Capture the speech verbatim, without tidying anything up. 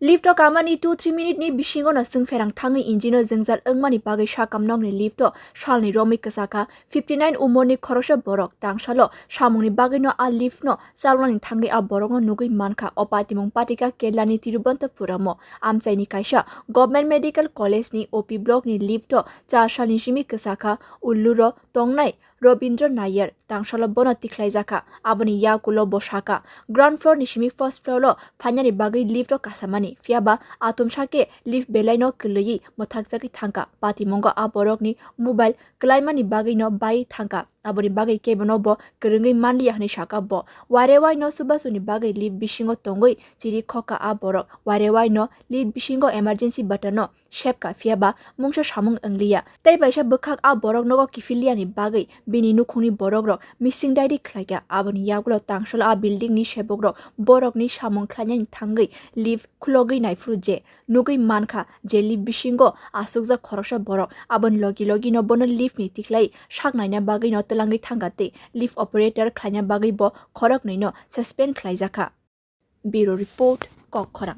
Lift o kamani two three minute ni bisingo no swngpherang thangwi engine o jwngjal wngmani bagwi sakam nokni lift o salni romwi kwchakha fifty nine umorni khoroksa borok. Tangsalo samungni bagwino a lift no chalnani thangwi a borokno nugwi mankha o patimung patika Keralani Thiruvananthapuram o amchaini kaisa Government Medical College ni O P block ni lift o char salni simi kwchakha Uluru o tongnai Robindra Nair. Tangsalo bono tikhlaijakha. Aboni yakulo bo sakha, ground floor ni simi first floor o phainani bagwi lift o kasamani, phiyaba atomsa khe lift belaino kwlwiwi mwthakjagwi thangkha. Patimungo a borokni mobile kwlaimani bagwino baiwi thangkha. Aboni bagwi kebono bo kwrwngwi manliya hwnwi sakha bo. Wairewai no chubasuni bagwi lift bisingo tongwi chiri khokha a borok. Wairewai no lift bisingo emergency button no sepkha, phiyaba mungsa samung wngliya. Tei baisa bwkhak a borok nogo kiphilliyani bagwi bini nukhungni borokrok missing diary khlaikha. Aboni yagulo tangsalo a building ni sebokrok borokni samung khlainani thangwi lift khulogwi naiphuru je nugwi mankha je lift bisingo aswkjak khoroksa borok. Aboni logi logi no bono lift ni tikhlai sak naina bagwi no twlangwi thangkha tei lift operator khlaina bagwi bo khoroknwi no suspend khlaijakha. Bureau Report, Kokkhorang.